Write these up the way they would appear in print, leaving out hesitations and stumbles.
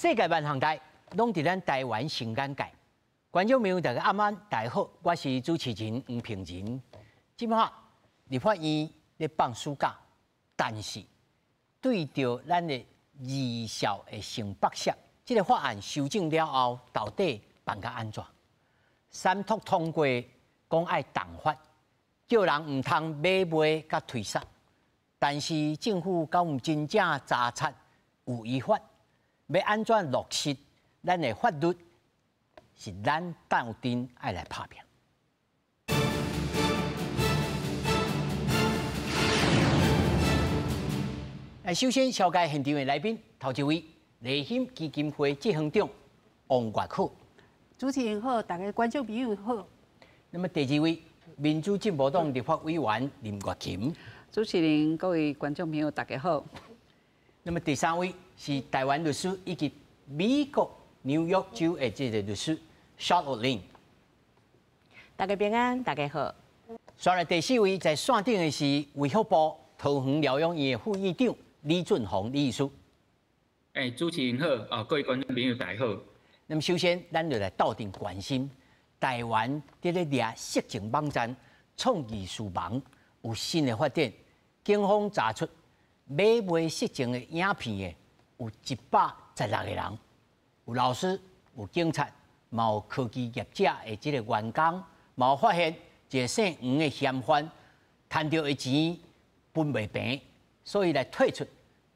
世界萬項代，攏佇咱台灣新眼界。觀眾朋友，大家暗安，大家好，我是主持人黃平仁。這擺立法院咧放暑假，但是對著咱的兒少的性剝削，這個法案修正了後，到底辦甲按怎？三讀通過，講愛重法，叫人毋通買賣佮推捒。但是政府敢有真正查察有依法？欲按怎落實咱的法律，是咱鬥陣愛來拍拚。來，首先紹介現場的來賓，頭一位，勵馨基金會執行長王月好。主持人好，大家觀眾朋友好。那麼第二位，民主進步黨立法委員林月琴。主持人，各位觀眾朋友，大家好。那麼第三位是台灣律師以及美國紐約州的這個律師 Charlotte Lin。大家平安，大家好。紲來第四位在線頂的是衛福部桃園療養院的副院長李俊宏李醫師。欸，主持人好，啊，各位觀眾朋友大家好。那麼首先，咱就來鬥陣關心台灣佇咧掠色情網站、創意書房有新的發展，警方查出買賣色情的影片的有116個人，有老師、有警察，嘛有科技業者的這個員工，嘛有發現一個姓黃的嫌犯趁著伊錢分袂平，所以來退出，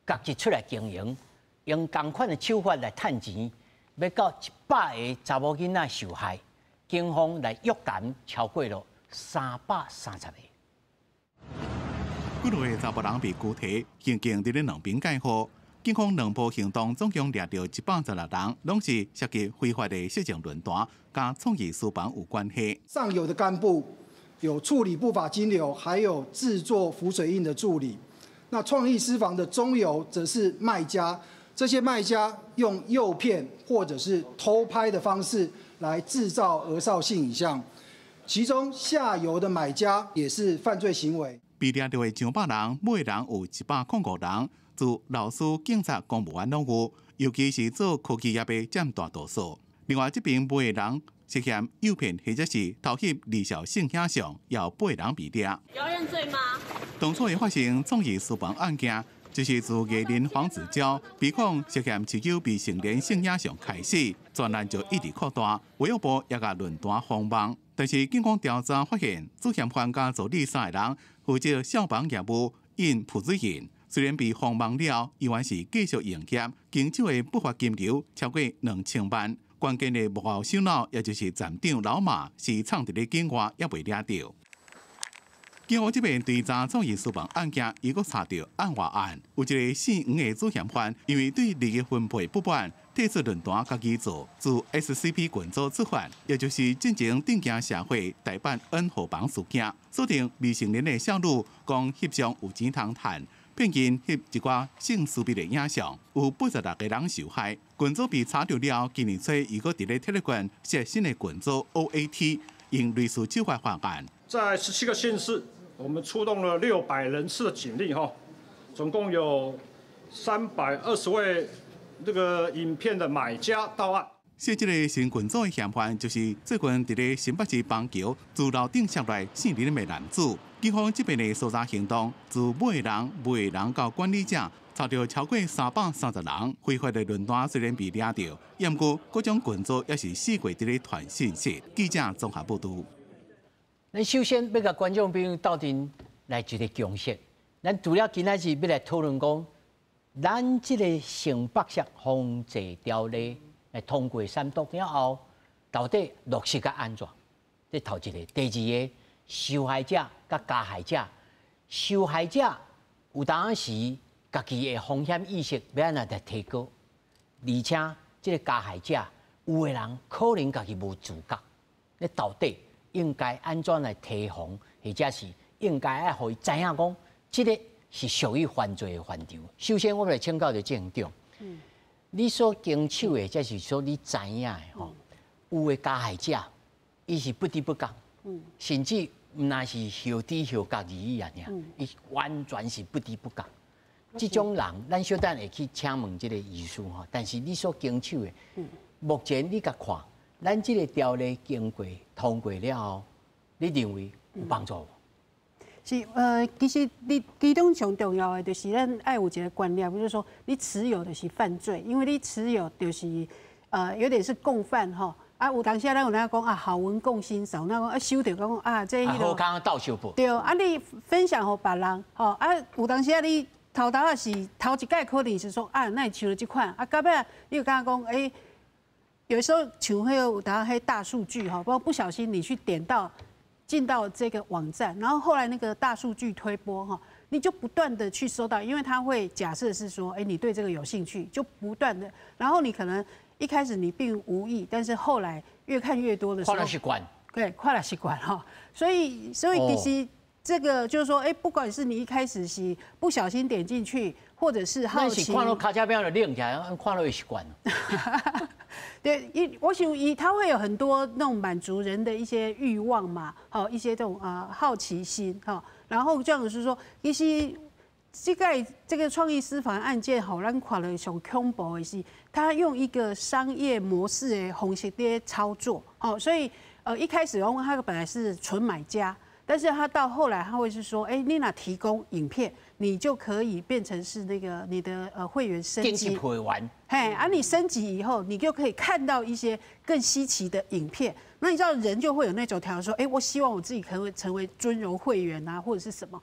家己出來經營，用仝款的手法來趁錢，欲到100個查某囡仔受害，警方來約談超過了330個。幾落個查埔人被拘提，刑警佇咧兩邊蓋號。警方兩波行動總共掠著116人，攏是涉及非法的色情論壇佮創意書房有關係。上游的幹部有處理不法金流，還有製作浮水印的助理。那創意私房的中游則是賣家，這些賣家用誘騙或者是偷拍的方式來製造兒少性影像，其中下游的買家也是犯罪行為。被掠著的上百人，買的人有105人，自老師、警察、公務員攏有，尤其是做科技業的佔大多數。另外，這邊買的人涉嫌誘騙或者是偷翕兒少性影像，也有八人被掠。有認罪嗎？當初會發生創意書房案件，就是自藝人黃子佼被控涉嫌持有未成年性影像開始，專案就一直擴大，衛福部也共論壇封網。但是警方調查發現，主嫌犯佮助理三個人負責效仿業務印浮水印，雖然被封網了，依然是繼續營業，經手的不法金流超過2000萬。關鍵的幕後首腦，也就是站長老馬，是藏佇咧境外，猶未掠著。警方這邊追查創意書房案件，又閣查著案外案，有一個姓黃的主嫌犯，因為對利益分配不滿，退出論壇，家己做，自 SCP 群組出發，也就是進前頂驚社會大辦 N 號房事件，鎖定未成年的少女，講翕相有錢通趁，騙𪜶翕一寡性私密的影像，有86個人受害。群組被查著了，今年初伊閣佇咧 Telegram 設新的群組 OAT，用類似手法犯案。在17個縣市，我們出動了600人次的警力，哈，總共有320位這個影片的買家到案。設這個新群組的嫌犯，就是最近佇咧新北市板橋自樓頂摔落姓林的男子。警方這邊的搜查行動，自買人、賣人到管理者，查著超過330人。非法的論壇雖然被掠著，毋過各種群組也是四處佇咧傳信息。記者綜合報導。咱首先欲共觀眾朋友鬥陣來一個共識，咱除了今仔日欲來討論講，咱這個性剝削防治條例來通過三讀了後，到底落實甲按怎？這頭一個，第二個，受害者佮加害者，受害者有當時家己的風險意識欲按怎來提高，而且這個加害者有的人可能家己無自覺，你到底應該按怎來提防，或者是應該愛予伊知影講，這個是屬於犯罪的範疇。首先，我們來請教著院長，你所經手的，這是說你知影的吼，有的加害者，伊是不知不覺，甚至毋但是後知後覺而已啊，伊完全是不知不覺。這種人，咱小等會去請問這個醫師吼，但是你所經手的，目前你共看，咱這個條例經過通過了後，你認為有幫助無？是其實你其中上重要的就是咱愛有一個觀念，就是說你持有的是犯罪，因為你持有就是有點是共犯吼。啊，有當時咱有咧講啊，好文共欣賞，那講啊，收著講啊，這彼個好康鬥相報。對，啊，你分享予別人，吼啊，有當時啊，你頭頭仔是頭一擺可能是說啊，哪會像這款，啊，到尾你有感覺講，欸，有時候像彼個有當彼大數據吼，不不小心你去點到進到這個網站，然後後來那個大數據推播哈，你就不斷的去收到，因為他會假設是說，欸，你對這個有興趣，就不斷的，然後你可能一開始你並無意，但是後來越看越多的時候，看了習慣，對，看了習慣哈，所以其實這個就是說，欸，不管是你一開始是不小心點進去，或者是好奇，是看到跤車餅就擰起來，看到會習慣。對，我想伊他會有很多那種滿足人的一些慾望嘛，好一些這種好奇心哈，然後這樣是說，其實這個創意私房案件，予咱看了上恐怖的是，他用一個商業模式的方式在操作，哦，所以一開始哦，他本來是純買家，但是他到後來他會是說，欸，你若提供影片，你就可以變成是那個你的會員升級會員，嘿，啊，你升級以後，你就可以看到一些更稀奇的影片。那你知道人就會有那種條說，欸，我希望我自己可以成為尊榮會員啊，或者是什麼，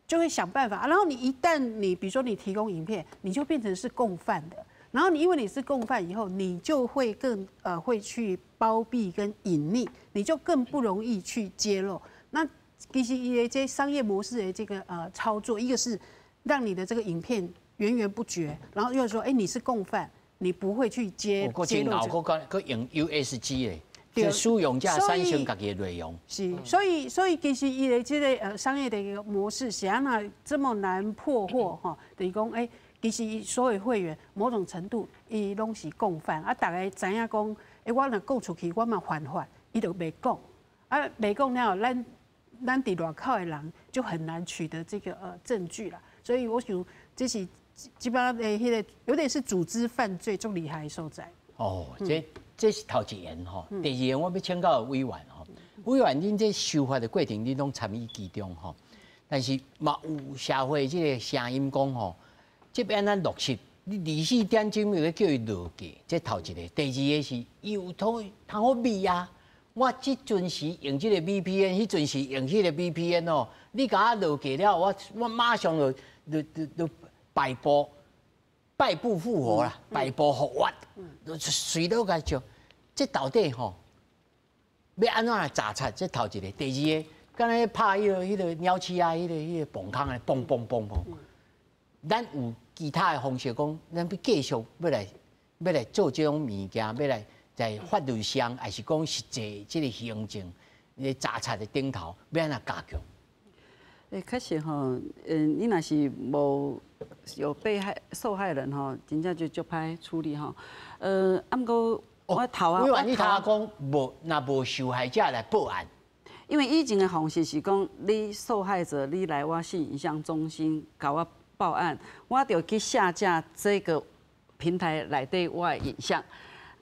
就會想辦法。然後你一旦你比如說你提供影片，你就變成是共犯的。然後你因為你是共犯以後，你就會更會去包庇跟隱匿，你就更不容易去揭露。那其實伊的這商業模式的這個操作，一個是讓你的這個影片源源不絕，然後又說，欸，你是共犯，你不會去揭露。閣用 USG 的，就使用者產生家己的內容。是，所以其實伊的這個商業的一個模式是按怎這麼難破獲哈？就是講，欸，其實所有會員某種程度伊攏是共犯，啊，大家知影講，欸，我若講出去，我嘛犯法，伊就袂講，啊，袂講了後，咱佇外口的人就很難取得這個證據啦，所以我想這是基本上的彼個有點是組織犯罪足厲害的所在。哦，這是頭一言吼，第二言我欲請教委員吼，委員恁這修法的過程，恁攏參與其中吼，但是嘛有社會這個聲音講吼，這欲按怎落實，你24點鐘欲叫伊落架，這頭一個，第二個是伊有通通好密啊。我這陣時用這個 VPN，彼陣時用彼個 VPN 哦，你共我落架了，我馬上就敗部復活啦，敗部復活，隨都共照。這到底吼欲按怎來查冊？這頭一個，第二個，敢若拍彼個鳥鼠仔，彼個磅空的，嘣嘣嘣嘣。咱有其他的方式講，咱欲繼續欲來做這種物件，欲來在法律上，還是講實際這個行政的查冊的頂頭，欲按怎加強？欸，確實吼，你若是無有被害受害人吼，真正就足歹處理吼。啊，毋過我頭啊，委員，你頭仔講無，若無受害者來報案，因為以前的方式是講，你受害者你來我性影像中心共我報案，我就去下架這個平台內底我的影像。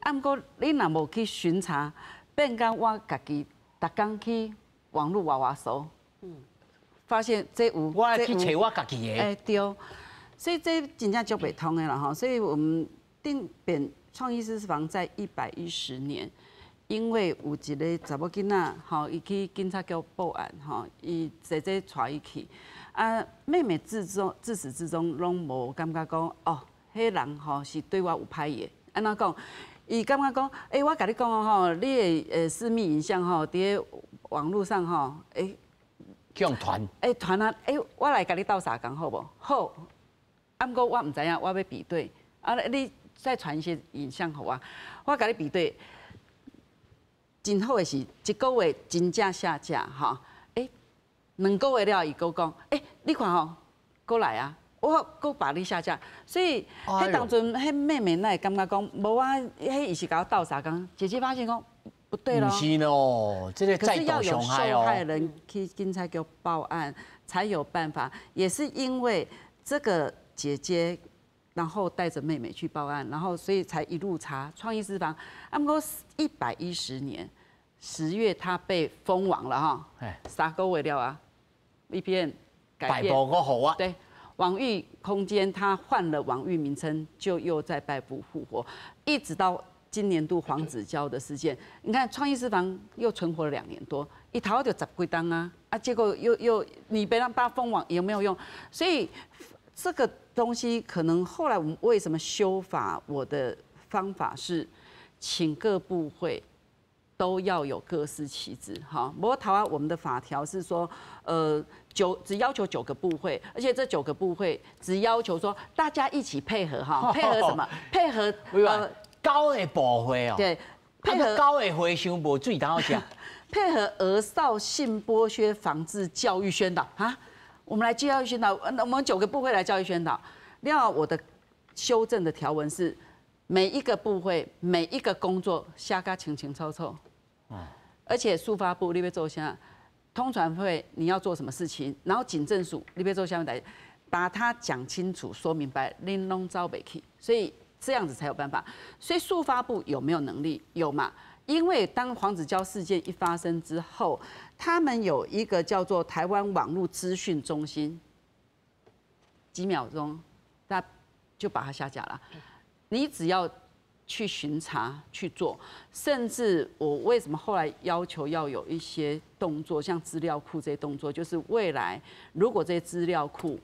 啊，毋過你若無去巡查，變講我家己逐工去網路挖挖搜，發現這有，我來去揣我家己的。欸，對，所以這真正足袂通的啦吼。所以我們定扁創意私房在110年，因為有一個查某囡仔吼，伊去警察局報案吼，伊姐姐帶伊去，啊，妹妹自始至終攏無感覺講哦，彼人吼是對我有歹意的，按怎講？伊感覺講，欸，我共你講哦吼，你的私密影像吼，佇咧網路上吼，欸，去予傳，欸，傳啊，欸，我來共你鬥相共好無？好，啊，毋過我毋知影，我欲比對，啊，你再傳一些影像予我，我共你比對。真好的是，一個月真正下架吼，欸，2個月了後，伊閣講，欸，你看吼，閣來啊。我閣把你下架，所以彼當陣，彼妹妹哪會感覺講，無啊，彼伊是共我鬥相共，姐姐發現講不對咯。毋是咯，這個再度傷害哦。可是要有受害人去警察局報案，才有辦法。也是因為這個姐姐，然後帶着妹妹去報案，然後所以才一路查創意私房。啊，毋過110年10月，他被封網了哈，3個月了啊，VPN 改變。敗部好啊。對，網域空間他換了網域名稱，就又再敗部復活，一直到今年度黃子佼的事件，你看創意私房又存活了2年多，一逃就十幾冬啊，啊，結果又你別讓他封網有沒有用？所以這個東西可能後來我們為什麼修法？我的方法是，請各部會都要有各司其職，哈。不過台灣我們的法條是說，只要求九個部會，而且這九個部會只要求說大家一起配合，哈，配合什麼？配合九個部會哦，對，配合九個和尚無水通食，配合兒少性剝削防治教育宣導啊，我們來教育宣導，我們九個部會來教育宣導。另外，我的修正的條文是，每一個部會每一個工作寫甲清清楚楚，而且數發部你欲做啥，通傳會你要做什麼事情，然後警政署你欲做啥物代誌，把它講清楚、說明白，恁攏走袂去，所以這樣子才有辦法。所以數發部有沒有能力？有嘛？因為當黃子佼事件一發生之後，他們有一個叫做台灣網絡資訊中心，幾秒鐘，他就把它下架了。你只要去巡查去做，甚至我為什麼後來要求要有一些動作，像資料庫這些動作，就是未來如果這些資料庫，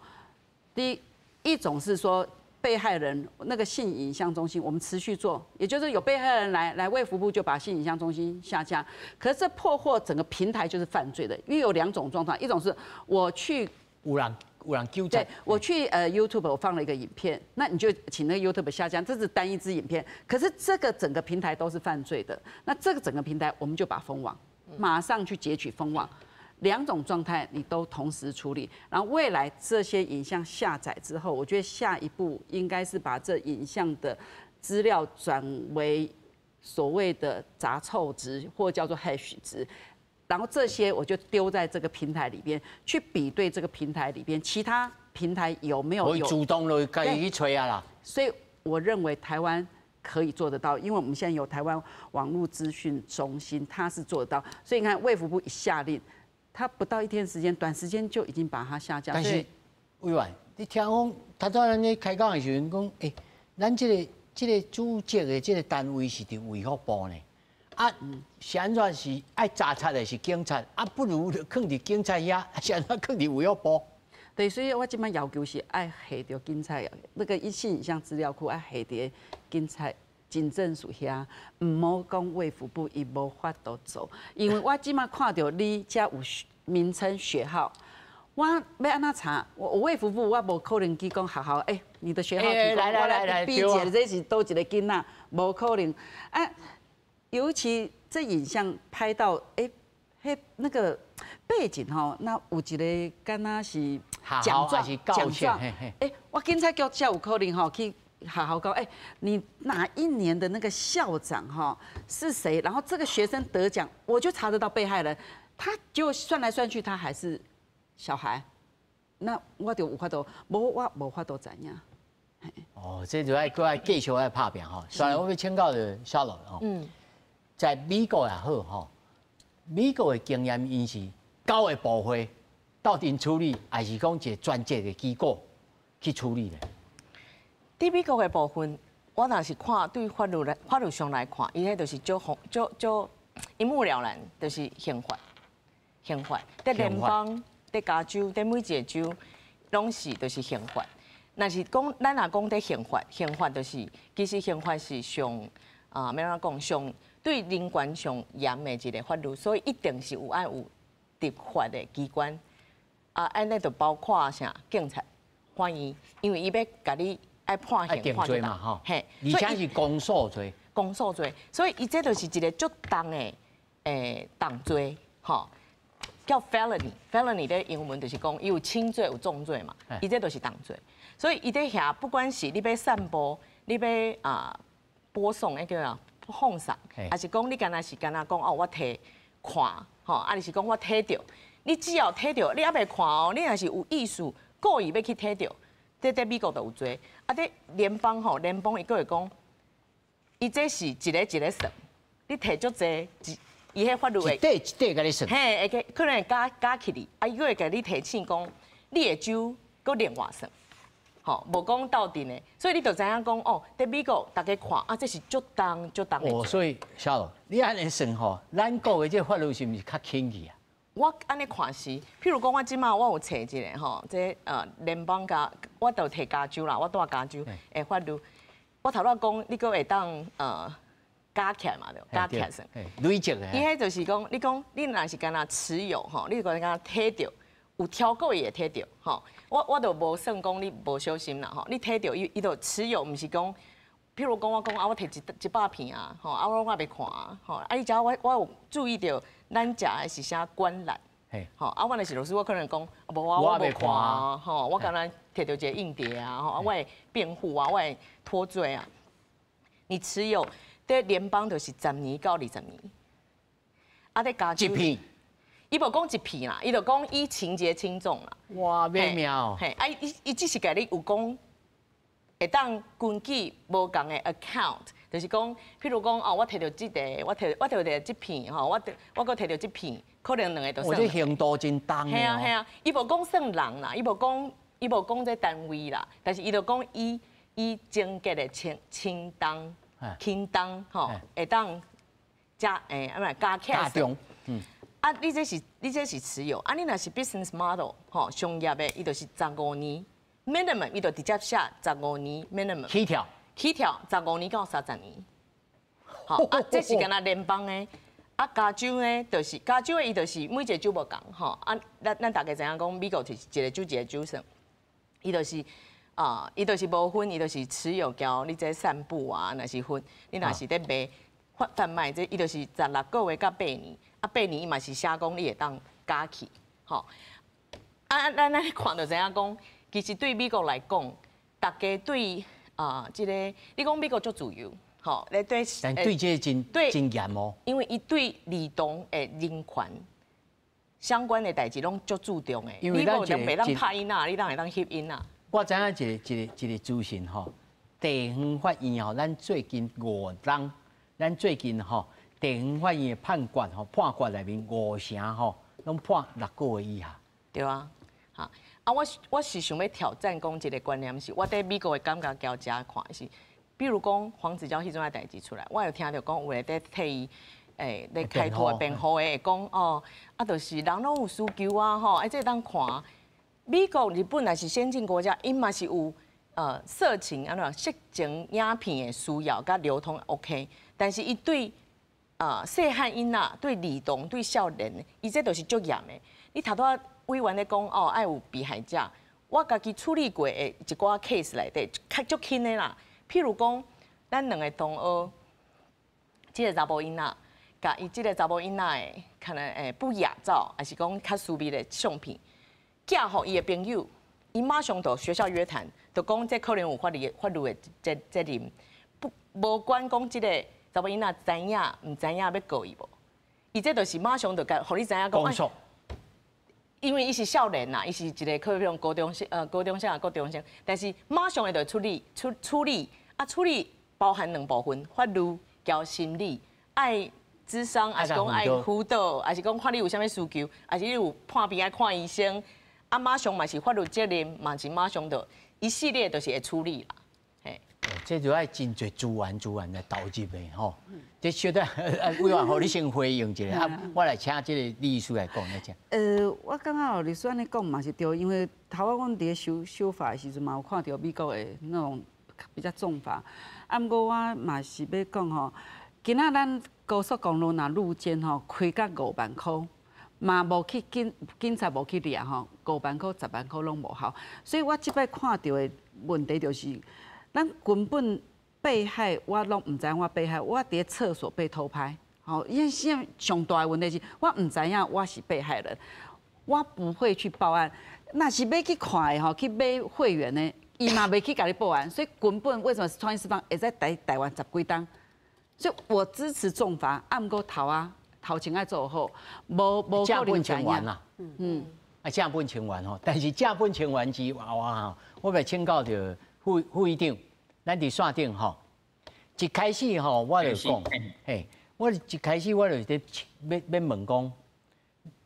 第一種是說，被害人那個性影像中心，我們持續做，也就是有被害人來衛福部就把性影像中心下架。可是這破獲整個平台就是犯罪的，因為有兩種狀況，一種是我去有人糾正，對，我去YouTube 我放了一個影片，那你就請那個 YouTube 下架，這是單一支影片。可是這個整個平台都是犯罪的，那這個整個平台我們就把封網，馬上去截取封網。兩種狀態你都同時處理，然後未來這些影像下載之後，我覺得下一步應該是把這影像的資料轉為所謂的雜湊值或叫做 hash 值，然後這些我就丟在這個平台裡邊去比對這個平台裡邊其他平台有沒有有主動來家己去揣啊啦。所以我認為台灣可以做得到，因為我們現在有台灣網絡資訊中心，它是做得到。所以你看衛福部一下令，他不到一天時間，短時間就已經把它下架。但是委員，你聽講，頭拄咱咧開講的時陣講，欸，咱這個主責的這個單位是佇衛福部呢，啊，是按怎是愛查察的是警察，啊，不如囥佇警察遐，是按怎囥佇衛福部？對，所以我這擺要求是愛下著警察，那個性影像資料庫愛下佇警察。警政署遐，毋好講衛福部伊無法度做，因為我這擺看著你遮有名稱學號，我欲按怎查？我衛福部我無可能去講學校，欸，你的學號提供，我來比一下，這是佗一個囡仔，無可能。啊，尤其這影像拍到，欸，彼那個背景吼，那有一個敢若是獎狀，獎狀，欸，我警察局才有可能吼去。學校講，哎，你哪一年的那個校長哈是誰？然後這個學生得獎，我就查得到被害人。他就算來算去，他還是小孩。那我就有法度，無我無法度知影。哦，這就愛閣愛繼續愛拍拚吼。所以我欲請教著小樂吼。在美國也好吼，美國的經驗𪜶是九個部會鬥陣處理，還是講一個專責的機構去處理咧？佇美國的部分，我若是看對法律上來看，伊彼就是足足足一目了然，就是刑法，刑法。佇聯邦、佇加州、佇每一個州，攏是就是刑法。若是講咱若講佇刑法，刑法就是其實刑法是上啊，欲按怎講上對人權上嚴的一個法律，所以一定是有愛有執法的機關。啊，按呢就包括啥警察、法院，因為伊欲共你。愛判刑判罪嘛吼，嘿，而且是公訴罪，公訴罪，所以伊這就是一個足重的重罪，吼，叫 felony，felony 咧英文就是講伊有輕罪有重罪嘛，伊這就是重罪，所以伊佇遐不管是你欲散播，你欲啊播送，彼叫啥放送，還是講你敢若是敢若講哦，我提看，吼，啊，就是講我睇著，你只要睇著，你猶未看哦，你若是有意思故意欲去睇著。這佇美國就有濟，啊，佇聯邦吼，聯邦伊閣會講，伊這是一个一个算，你提足濟，伊彼法律會一塊一塊共你算，嘿，會可能會加加起來，啊，伊閣會共你提醒講，你的州閣另外算，吼，無講鬥陣的，所以你就知影講，哦，佇美國逐家看，啊，這是足重足重的。哦，所以小羅，你按呢算吼，咱國的這法律是毋是較輕去啊？我按呢看是，譬如講，我這馬我有揣一个吼，這聯邦佮，我就提加州啦，我住加州的法律，我頭拄仔講，你閣會當加起來嘛對，加起來算。累積的。伊彼就是講，你講你若是干焦持有吼，你講敢若提著，有超過伊會提著吼。我就無算講你無小心啦吼，你提著伊伊就持有，毋是講，譬如講我講啊，我提100片啊，吼啊我袂看啊，吼啊你只要我有注意著。咱食的是啥觀覽？吼啊！我若是律師，我可能講，無啊，我無看啊，吼，我敢若提著一個硬碟啊，吼，我會辯護啊，我會脫罪啊。你持有，佇聯邦就是10年到20年，啊，佇加州一片，伊無講一片啦，伊就講依情節輕重啦。哇，美妙！嘿，啊，伊只是共你有講，會當根據無仝的 account。就是講，譬如講，哦，我提著這個，我提著這片，吼，我閣提著這片，可能兩個就算。我這刑度真重。嘿啊嘿啊，伊無講算人啦，伊無講這單位啦，但是伊就講依情節的輕輕重輕重吼，會當加欸，啊毋加起來。加重。嗯。啊，你這是持有，啊，你若是 business model 吼，商業的，伊就是十五年 minimum，伊就直接寫十五年 minimum。起跳。起跳15年到30年，吼啊，這是敢若聯邦的，啊，加州呢，就是加州的伊就是每一個州無仝吼，啊，咱大家知影講美國就是一個州一個州算，伊就是無分，伊就是持有交你這散布啊，若是分，你若是咧賣販賣這，伊就是16個月到8年，啊，八年伊嘛是寫講你會當加起，吼，啊，咱咱看就知影講，其實對美國來講，逐家對。啊，這个你講美國足自由，吼，咧對，但對這个真真嚴哦。因為伊對兒童的人權相關的代誌攏足注重的。因為咱一個袂當拍囡仔，你當會當翕囡仔。我知影一个一个一个資訊吼，地方法院吼，咱最近五宗，咱最近吼，地方法院的判決吼，判決內面五成吼，攏判6個月以下。對啊，哈。啊，我是想欲挑戰講一个觀念是，我佇美國的感覺交遮看是，比如講黃子佼彼陣的代誌出來，我有聽著講有的佇替伊咧開脫辯護的會講哦，啊，就是人攏有需求啊，吼，啊，這會當看。美國、日本若是先進國家，𪜶嘛是有色情按怎色情影片的需要佮流通 OK，但是伊對細漢囡仔、對兒童、對少年，伊這就是足嚴的。你頭拄仔委員咧講哦，愛有被害者，我家己處理過的一寡 case 內底，較足輕的啦。譬如講，咱兩个同學，這个查某囡仔，共伊這个查某囡仔的可能不雅照，抑是講較私密的相片，寄予伊的朋友，伊馬上就學校約談，就講這可能有法律的責任，不無管講這个查某囡仔知影毋知影欲告伊無，伊這就是馬上就共予你知影講。因為伊是少年啦，伊是一个可能高中生、國中生，但是馬上會就處理處理啊，處理包含兩部分，法律佮心理，愛諮商，抑是講愛輔導，抑是講看你有啥物需求，抑是你有破病愛看醫生，啊，馬上嘛是法律責任，嘛是馬上就一系列都是會處理啦。嘿，這就愛真濟資源來投入的吼。這小等委員，予你先回應一下，啊，我來請這個律師來講一下。我感覺律師按呢講嘛是對，因為頭仔阮佇咧修修法的時陣嘛，有看著美國的那種比較重罰。啊，毋過我嘛是欲講吼，今仔咱高速公路若路肩吼開甲5萬箍，嘛無去警警察無去掠吼，5萬箍、10萬箍攏無效。所以我這擺看著的問題就是，咱根本。被害我攏毋知影我被害，我佇咧廁所被偷拍，吼，因為現在上大的問題是，我毋知影我是被害人，我不會去報案。若是欲去看的吼，去買會員的，伊嘛袂去共你報案。所以根本為什麼創意私房會使佇台灣十幾冬？所以我支持重罰，啊，毋過頭啊頭前愛做好，無可能知影。嗯。啊，正本清源吼，但是正本清源之外吼，我欲請教著副副院長，咱佇線頂吼，一開始吼，我就講，嘿，我一開始我就佇欲欲問講，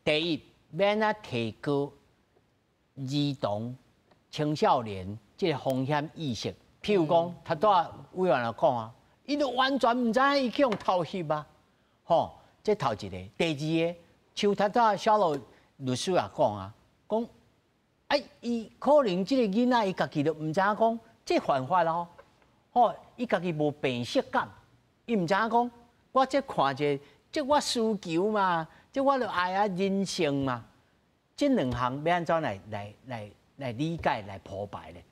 第一，欲按怎提高兒童、青少年這个風險意識？譬如講，頭拄仔委員就講啊，伊都完全毋知影伊去予偷翕啊，吼，這頭一个，第二个，像頭拄仔小羅律師也講啊，講，哎，伊可能這个囡仔伊家己都毋知影講，這犯法咯，吼，伊家己無辨識感，伊毋知影講，我這看者，這我需求嘛，這我著愛啊人性嘛，這兩項欲按怎來來來來理解來鋪排咧？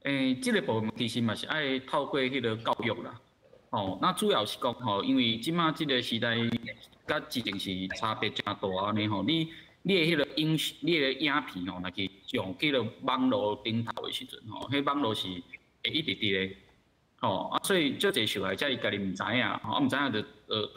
欸，這个部分其實嘛是愛透過彼个教育啦，吼，那主要是講吼，因為這馬這个時代佮之前是差別誠大按呢吼，你你的彼个影你的影片吼，若去上去了網路頂頭的時陣吼，彼網路是會一直佇咧，吼，啊，所以足濟受害者伊家己毋知影，吼，啊毋知影就呃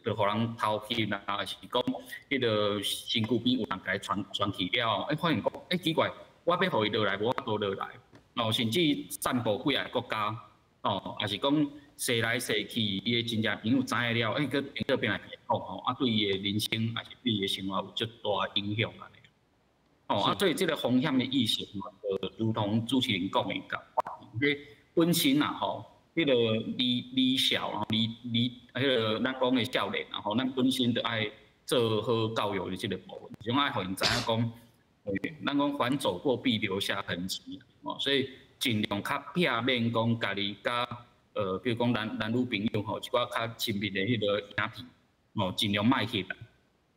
就予人偷翕啦，抑是講彼个身軀邊有人共伊傳傳去了，欸，發現講，欸，奇怪，我欲予伊落來，無法度落來。哦，甚至散布幾个國家，哦，抑是講踅來踅去，伊的親戚朋友知影了，欸，閣變變來講吼，啊，對伊的人生，抑是對伊的生活有足大影響按呢。哦，啊，所以這个風險的意識，就如同主持人講的仝款，本身啊吼，彼个兒兒少，兒兒彼个咱講的少年啊吼，咱本身就愛做好教育的這个部分，是講愛予𪜶知影講，咱講凡走過必留下痕跡，哦，所以盡量較避免講家己佮比如講男男女朋友吼，一寡較親密的彼个影片，哦，盡量莫翕啦。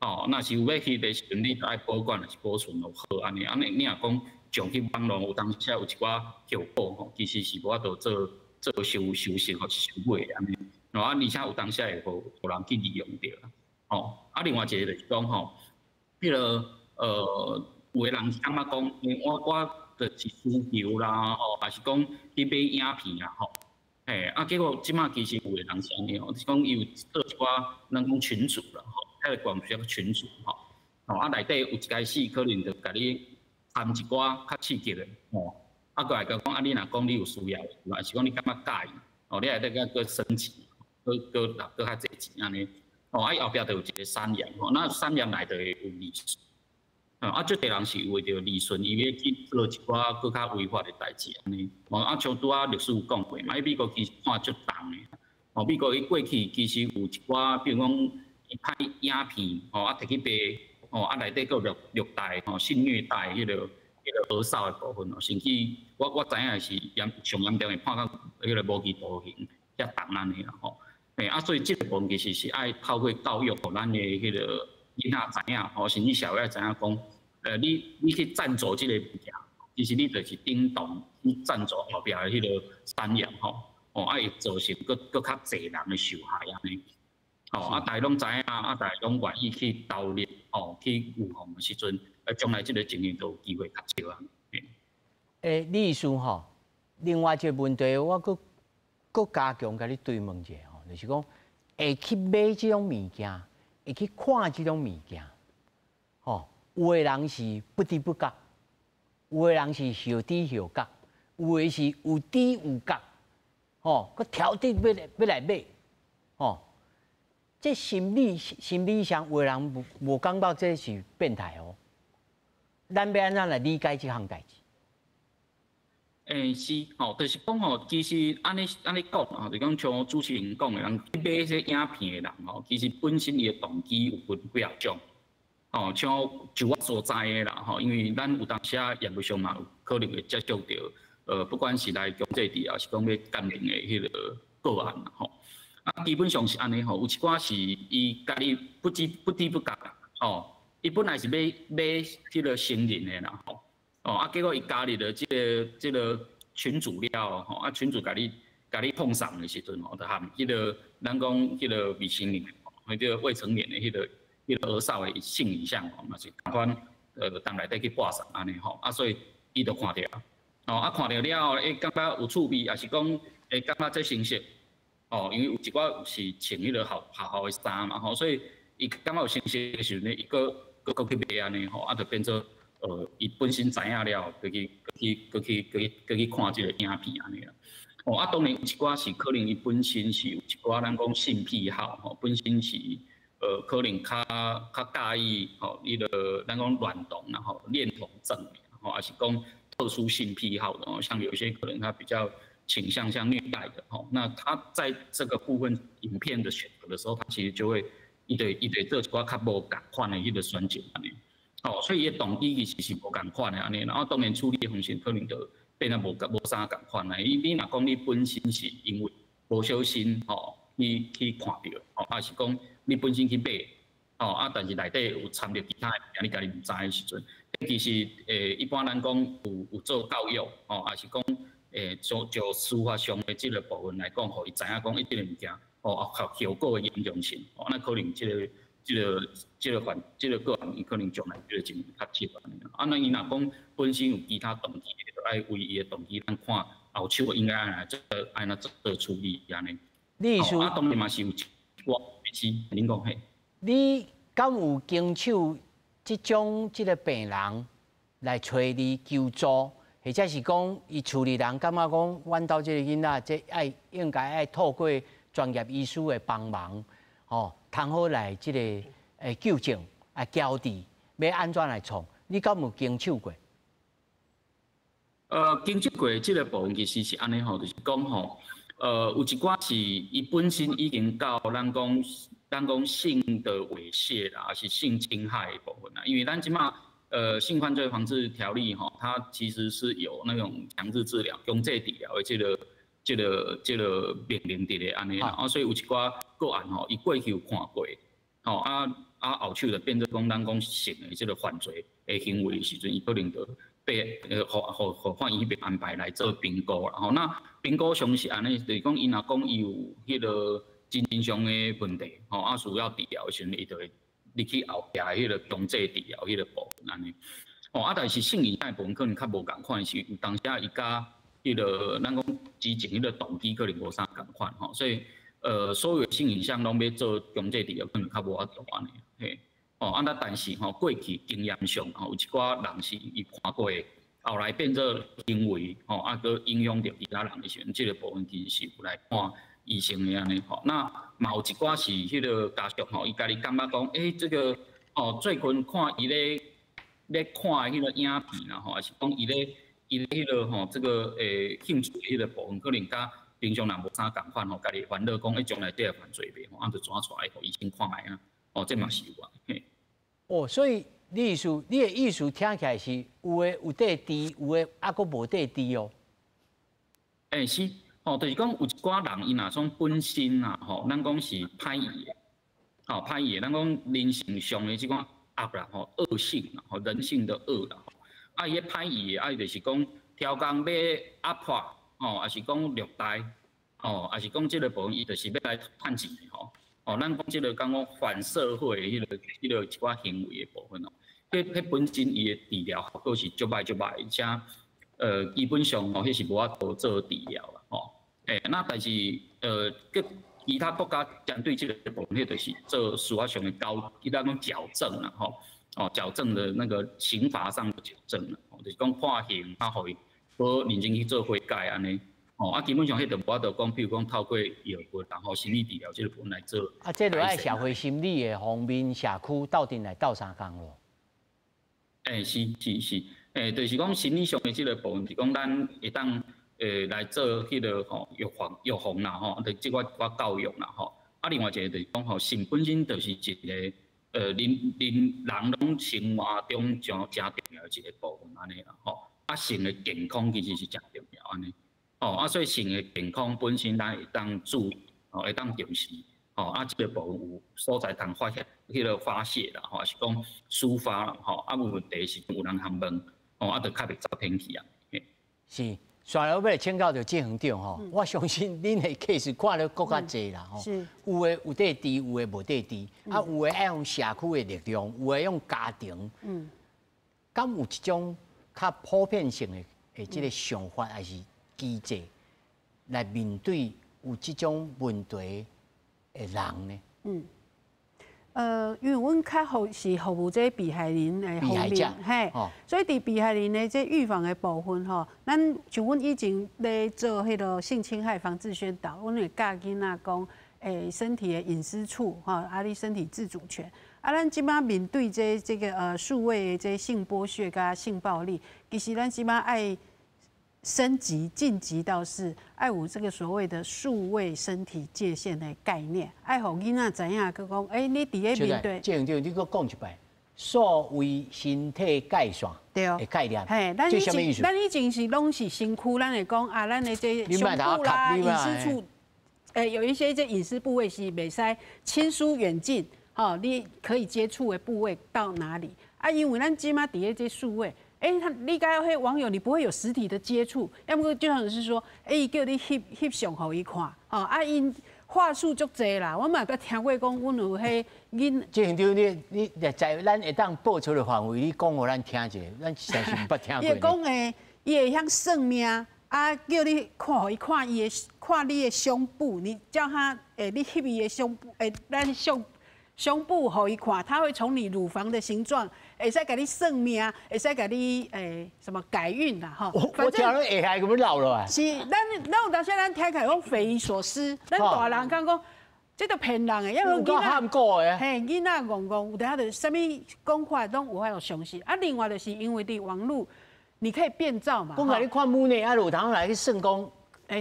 哦，若是有欲翕的時陣，你著愛保管，抑是保存落好按呢。按呢，你若講上去網路，有當時有一寡後果吼，其實是無法度做做修修飾或是修改按呢。哦，啊，而且有當時會予人去利用著啦。哦，啊，另外一个就是講吼，彼个有的人是感覺講，我我就是需求啦，吼，抑是講去買影片啊，吼，嘿，啊，結果這馬其實有的人是按呢吼，就是講伊有做一寡咱講群組啦，吼，遐个關係群組吼，吼，啊內底有一開始可能就共你談一寡較刺激的，吼，啊，閣來共講，啊，你若講你有需要，抑是講你感覺佮意，哦，你會得閣閣升級，閣閣納閣較濟錢按呢，哦，啊，伊後壁就有一个產業，吼，那產業內底有利潤。啊，足濟人是為著利潤，伊欲去做一寡閣較違法的代誌按呢。哦，啊，像拄仔律師有講過嘛，伊美國其實判足重的。哦，美國伊過去其實有一寡，比如講伊拍影片，吼，啊，摕去賣，吼，啊，內底閣虐虐待，吼，性虐待彼个彼个兒少的部分哦，甚至我我知影是嚴上嚴重的判到彼个無期徒刑遐重按呢啦，吼。嘿，啊，所以這个部分其實是愛透過教育，予咱的彼个囡仔知影，吼，甚至社會愛知影講。你你去贊助這个物件，其實你就是等同去贊助後壁的彼个產業吼，哦，啊會造成閣閣較濟人的受害按呢。吼，啊，大家攏知影，啊，大家攏願意去投入，哦，去預防的時陣，啊，將來這个情形就有機會較少啊。欸，李醫師吼，另外一个問題，我閣閣加強共你追問一下吼，就是講會去買這種物件，會去看這種物件，吼。有的人是不知不覺，有的人是後知後覺，有的是有知有覺，吼，閣挑剔欲來欲來買，吼，這心理心理上有的人無無感覺這是變態哦。咱欲按怎來理解這項代誌？欸，是吼，就是講吼，其實按呢按呢講吼，就講像主持人講的，人去買這影片的人吼，其實本身伊的動機有分幾仔種。吼，像就我所知的啦，吼，因為咱有當時仔業務上嘛有可能會接觸著，不管是來強制治療，抑是講欲鑑定的彼个個案啦，吼，啊，基本上是按呢吼，有一寡是伊家己不知不知不覺，吼，伊本來是欲買彼个成人的啦，吼，哦，啊，結果伊加入了這个這个群組了後，吼，啊，群組共你共你放送的時陣吼，就含彼个咱講彼个未成年，彼个未成年的彼个。彼个兒少的性影像吼，嘛是仝款，佇內底去播送按呢吼，啊，所以伊就看著，哦，啊，看著了後，會感覺有趣味，抑是講會感覺這新鮮，哦，因為有一寡是穿彼个學學校的衫嘛吼，所以伊感覺有新鮮的時陣呢，伊閣閣去買按呢吼，啊，就變做伊本身知影了，閣去閣去閣去閣去閣去看這個影片按呢啦。哦，啊，當然有一寡是可能伊本身是有一寡咱講性癖好吼，本身是可能較較佮意吼，彼個咱講戀童啦吼，戀童症吼，抑是講特殊性癖好的哦，像有些可能他比較傾向像虐待的吼，那他在這個部分影片的選擇的時候，他其實就會伊就做一寡較無仝款的彼個選擇按呢。哦，所以伊的動機其實是無仝款的按呢，然後當然處理的方式可能就變得無啥仝款啦。你若講你本身是因為無小心吼去看著，吼，抑是講你本身去買，吼啊，但是內底有摻著其他的物件，你家己毋知的時陣，其實一般咱講有做教育，吼，抑是講就司法上的這個部分來講，予伊知影講，伊這個物件，吼啊，後果的嚴重性，吼，那可能這個個案，伊可能將來這個情較少按呢。啊，那伊若講本身有其他動機的，就愛為伊的動機，咱看後手應該按怎做，按怎做處理按呢。你意思？啊，當然嘛是有一寡是，恁講嘿。你敢有經手這種這個病人來揣你求助，或者是講伊厝裡人感覺講，阮兜這個囡仔這愛應該愛透過專業醫師的幫忙，吼，通好來這個糾正啊矯治，欲按怎來創？你敢有經手過？經手過這個部分其實是按呢吼，就是講吼，有一寡是伊本身已經到咱講性的猥褻啦，抑是性侵害的部分啦。因為咱這馬性犯罪防治條例吼，它其實是有那種強制治療、強制治療的這個命令佇咧按呢啦。啊，所以有一寡個案吼，伊過去有看過，吼啊啊後手就變做講咱講性的這個犯罪的行為的時陣，伊可能就被予法院彼邊安排來做評估啦。吼，那評估上是按呢，就是講伊若講伊有彼個精神上的問題，吼啊需要治療的時陣，伊就會入去後壁的彼個強制治療彼個部分按呢。吼啊，但是性影像的部分可能較無仝款，是有當時伊佮彼個咱講之前彼個動機可能無啥仝款吼，所以所有的性影像攏欲做強制治療，可能較無法度按呢，嘿。哦，啊，那但是吼，過去經驗上吼，有一寡人是伊看過的，後來變做行為吼，啊，閣影響著其他人的時陣，這個部分其實是有來看醫生的按呢吼。那嘛有一寡是彼個家屬吼，伊家己感覺講，欸，這個哦，最近看伊咧看彼個影片啦吼，抑是講伊咧彼個吼，這個興趣的彼個部分，可能佮平常人無啥仝款吼，家己煩惱講，欸，將來這會犯罪袂吼，啊，就轉出來予醫生看覓啊，哦，這嘛是有啊，嘿。哦，所以你的意思聽起來是有的有佇治，有的猶閣無佇治哦。欸，是，吼，就是講有一寡人，伊若講本身啊，吼，咱講是歹意的，吼，歹意的，咱講人性上的這款惡啦，吼，惡性啦，吼，人性的惡啦，啊，伊彼歹意的，啊，伊就是講刁工欲壓迫，吼，抑是講虐待，吼，抑是講這個部分，伊就是欲來趁錢的，吼。哦，咱講這個講講反社會的彼個一寡行為的部分哦，彼本身伊的治療效果是足歹足歹，而且基本上吼，彼是無法度做治療啦，吼。欸，那但是閣其他國家針對這個部分，彼就是做司法上的矯，伊咱講矯正啦，吼，哦，矯正的那個刑罰上的矯正啦，就是講判刑啊，予伊閣認真去做悔改按呢。哦，啊，基本上彼就無法度講，比如講透過藥物，然後心理治療這個部分來做。啊，這就愛社會心理的方面，社區鬥陣來鬥相共咯。欸，是是是，欸，就是講心理上的這個部分，是講咱會當來做彼個吼預防啦吼，就這寡寡教育啦吼。啊，另外一個就是講吼，性本身就是一個恁人攏生活中誠誠重要的一個部分按呢啦吼。啊，性的健康其實是誠重要按呢。哦，啊，所以性的健康本身咱會當注意，哦，會當重視，哦，啊，這個部分有所在通發洩，彼個發洩啦，吼，抑是講抒發啦，吼，啊，有問題時陣有人通問，哦，啊，就較袂走偏去啊。是，煞來我欲來請教著這院長吼，我相信恁的 case 看了閣較濟啦，吼，有的有佇治，有的無佇治，啊，有的愛用社區的力量，有的用家庭，敢有一種較普遍性的這個想法，抑是機制來面對有這種問題的人呢？嗯，因为阮较服是服务这被害人的方面，嘿，所以伫被害人的这预防的部分吼，咱像阮以前咧做彼个性侵害防治宣导，阮会教囡仔讲，身体的隐私处，吼，啊，你身体自主权。啊，咱这马面对这个数位的这性剥削佮性暴力，其实咱这马爱升级晋级到是爱有这个所谓的数位身体界限的概念，爱予囡仔知影，佮讲，你伫咧面对，这样就你阁讲一摆，数位身体界线的概念，嘿，咱以前咱以前是拢是身躯，咱会讲啊，咱的这胸部啦、隐私处，有一些这隐私部位是袂使亲疏远近，吼，你可以接触的部位到哪里？啊，因为咱这马伫咧这数位。他你佮彼网友，你不会有实体的接触，要么就像是说，伊叫你翕翕相予伊看，吼，啊，𪜶话术足济啦，我嘛阁听过讲，阮有彼囡。这现场你你在咱会当报出的范围，你讲予咱听一下，咱实在是毋捌听过。伊会讲伊会晓算命，啊，叫你看，予伊看伊的，看你的胸部，你叫他，你翕伊的胸部，咱胸部予伊看，他会从你乳房的形状，会使共你算命，会使共你什么改运啦，吼。我听了会害咁老了啊。是，咱有当时咱听起来讲匪夷所思，咱大人讲讲，这都骗人的，因为囡仔，嘿，囡仔戆戆，有当就啥物讲法拢有法度相信。啊，另外就是因为伫网路，你可以变造嘛。讲共你看母呢，啊，有通来去算讲，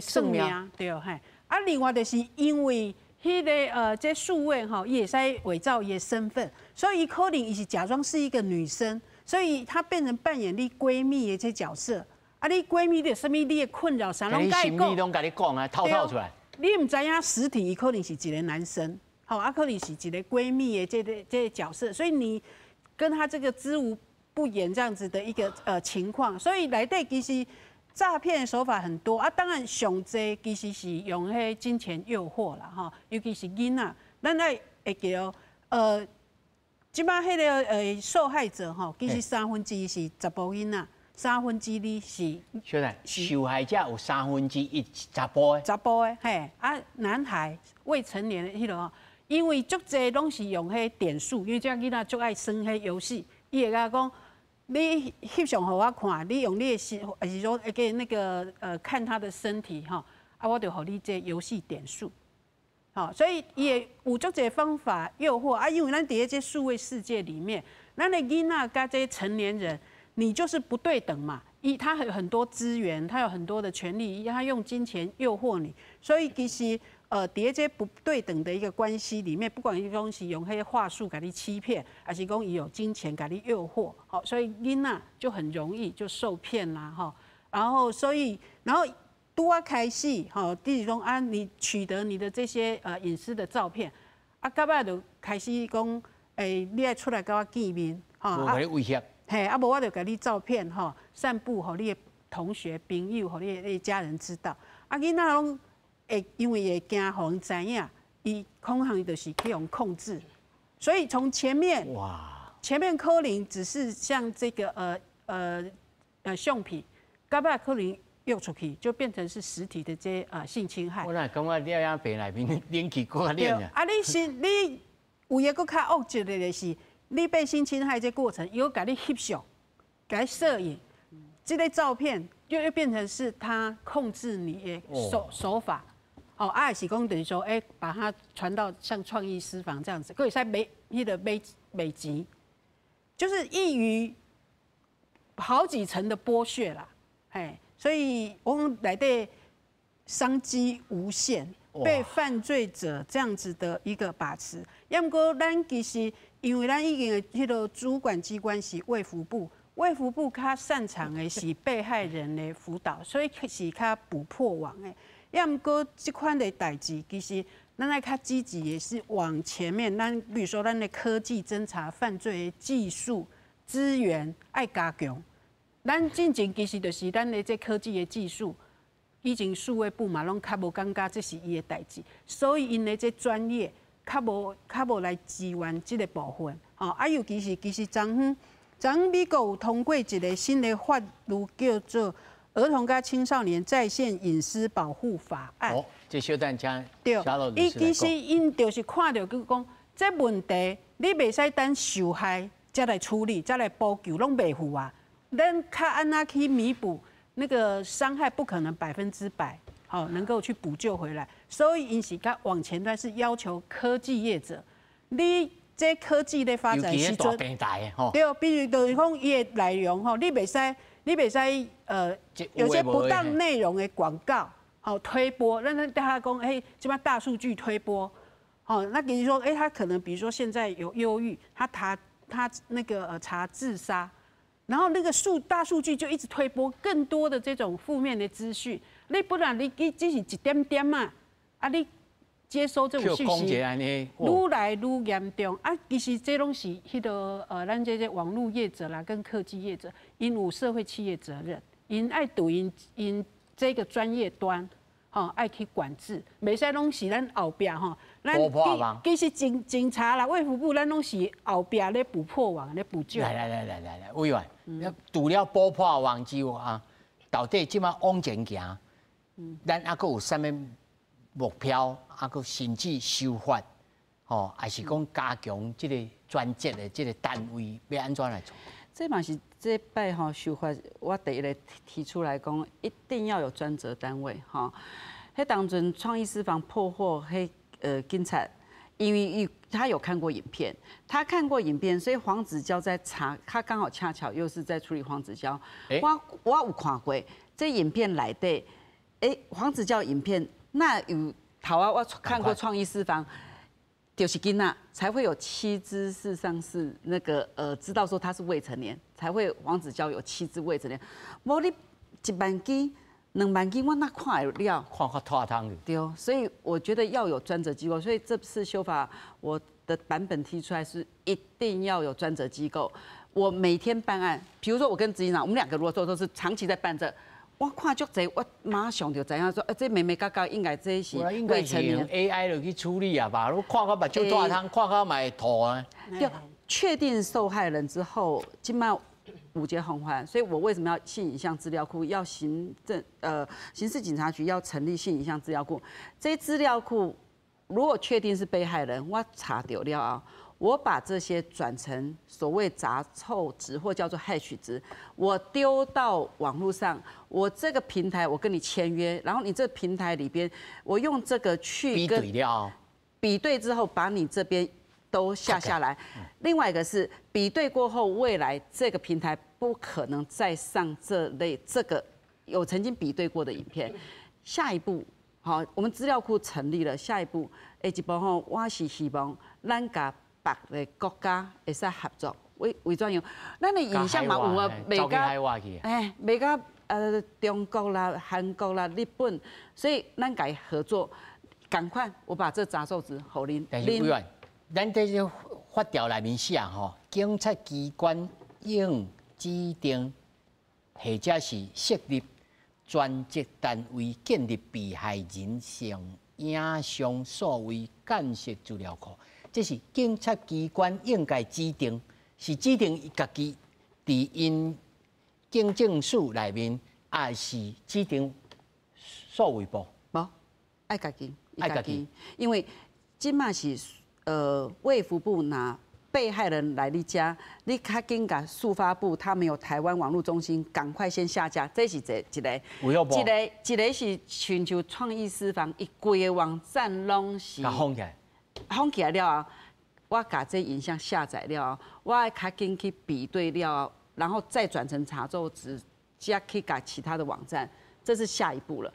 算命，对，嘿。啊，另外就是因为彼个这数位吼，伊会使伪造伊的身份，所以伊可能伊是假装是一个女生，所以她变成扮演你闺蜜的这角色。啊，你闺蜜的啥物你的困扰啥拢共伊讲，拢共你讲啊，透透出来。你毋知影实体，伊可能是一个男生，吼，啊，可能是一个闺蜜的这个角色，所以你跟他这个知无不言这样子的一个情况，所以内底其实诈骗手法很多啊，当然上济其实是用彼金钱诱惑啦，吼，尤其是囡仔，咱爱会记哦，这马彼个受害者吼，其实1/3是查埔囡仔，2/3是。小等，受害者有1/3查埔的。查埔的，嘿，啊，男孩未成年的彼个，因为足济拢是用彼点数，因为这囡仔足爱耍彼游戏，伊会共讲，你翕相予我看，你用你的身，还是说给那个看他的身体哈，啊，我就予你这游戏点数，好，所以伊会有足济方法诱惑啊，因为咱伫咧这数位世界里面，咱的囡仔佮这成年人，你就是不对等嘛，他有很多资源，他有很多的权利，他用金钱诱惑你，所以其实伫这不对等的一个关系里面，不管伊讲是用彼个话术共你欺骗，还是讲伊有金钱共你诱惑，好，所以囡仔就很容易就受骗啦，哈。然后所以，然后拄仔开始，吼，比如讲啊，你取得你的这些隐私的照片，啊，到尾就开始讲，你爱出来共我见面，吼，啊，威胁，嘿，啊，无我就共你照片，吼，散布予你的同学、朋友、予你的家人知道，啊，囡仔拢会因为会惊予人知影，伊恐吓就是去予控制，所以从前面，哇，前面可能只是像这个相片，到尾可能约出去就变成是实体的这性侵害。我哪感觉你遐病内面冷气阁较冷啊！你是你有一个较恶质的，就是你被性侵害这过程，伊阁共你翕相，共你摄影，这个照片又变成是他控制你的手法。哦，啊，是讲等于说，把它传到像创意私房这样子，阁会使买彼个买买钱，就是易于好几层的剥削啦，嘿，所以我讲内底商机无限，被犯罪者这样子的一个把持。抑毋过咱其实因为咱已经的彼个主管机关是卫福部，卫福部较擅长的是被害人的辅导，所以是较捕破网的。抑毋过这款的代志，其实咱爱较积极的是往前面，咱比如说咱的科技侦查犯罪的技术资源爱加强。咱进前其实就是咱的这科技的技术，以前数位部嘛拢较无感觉这是伊的代志，所以𪜶的这专业较无来支援这个部分。吼，啊，尤其是其实昨昏，昨昏美国有通过一个新的法律，叫做《儿童佮青少年在线隐私保护法案》。哦，这小等请对，伊其实𪜶就是看著佮讲，这问题你袂使等受害才来处理，才来补救，拢袂赴啊。咱较按怎去弥补那个伤害，不可能100%好能够去补救回来。所以𪜶是较往前端是要求科技业者，你这科技的发展时阵，对，比如就是讲伊的内容吼，你袂使有些不当内容的广告，好推播，咱咱对他讲，嘿，这摆大数据推播，好，那比如说，哎，他可能比如说现在有忧郁，他那个查自杀，然后那个大数据就一直推播更多的这种负面的资讯，你不然你只是一点点嘛，啊你接收这种讯息，愈来愈严重啊！其实这拢是彼个咱这些网路业者啦，跟科技业者，𪜶有社会企业责任，𪜶爱对𪜶这个专业端，吼爱去管制，袂使拢是咱后壁吼。咱其实警察啦、卫福部，咱拢是后壁咧补破网咧补救。来来来来来来，委员，除了补破网之外啊，到底这摆往前行，咱犹阁有啥物目标，啊，阁甚至修法，吼，还是讲加强这个专责的这个单位，欲按怎来做？这嘛是这摆吼修法，我第一个提出来讲，一定要有专责单位吼。彼当阵创意私房破获彼警察，因为他有看过影片，他看过影片，所以黄子佼在查，他刚好恰巧又是在处理黄子佼。我有看过这影片内底，黄子佼影片那有头啊，我看过创意私房。就是囡仔才会有七支事实上是那个知道说他是未成年，才会黄子佼有七支未成年。无你1万支、2万支，我哪看会了？看较拖汤去。对，所以我觉得要有专责机构，所以这次修法我的版本提出来是一定要有专责机构。我每天办案，比如说我跟执行长，我们两个如果说都是长期在办这。我看足济，我马上就知影说，这眉眉角角应该这是未成年。 AI 就去处理啊吧，我看到目睭大汤，看到嘛会吐啊。对，确定受害人之后，这摆有一个方法，所以我为什么要性影像资料库？要刑事警察局要成立性影像资料库。这资料库如果确定是被害人，我查著了啊。我把这些转成所谓杂凑值或叫做 hash 值，我丢到网络上，我这个平台我跟你签约，然后你这平台里边，我用这个去比对了，比对之后把你这边都下下来。另外一个是比对过后，未来这个平台不可能再上这类这个有曾经比对过的影片。下一步，好，我们资料库成立了，下一步，下一步吼，我是希望咱共别个国家会使合作，为怎样？咱的影像嘛有啊，卖共卖共中国啦、韩国啦、日本，所以咱共伊合作，赶快我把这杂凑值予恁。但是委员，咱这个法条内面写吼，警察机关应指定或者是设立专责单位，建立被害人性影像数位鉴识资料库。这是警察机关应该指定，是指定伊家己伫𪜶警政署内面，抑是指定数位部？无，爱家己，爱家己，因为这摆是卫福部若被害人来你遮，你较紧共数发部，他们有台湾网络中心，赶快先下架，这是一个，一个一个是亲像创意私房，伊规个网站拢是。封起来。封起来了后，我共这影像下载了后，我爱较紧去比对了后，然后再转成查奏值，才去共其他的网站，这是下一步了。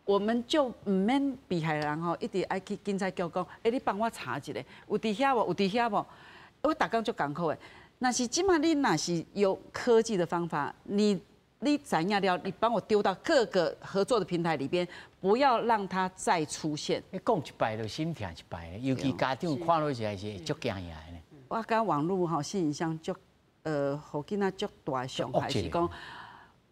我们就毋免被害人吼，一直爱去警察局讲，欸，你帮我查一下，有伫遐无？有伫遐无？我逐工足艰苦的。若是这摆你若是有科技的方法，你知影了，你帮我丢到各个合作的平台里边，不要让它再出现。你讲一摆就心疼一摆，尤其家长看落去还是足惊吓的呢。我感觉网路吼性影像足，予囡仔足大的伤害是讲，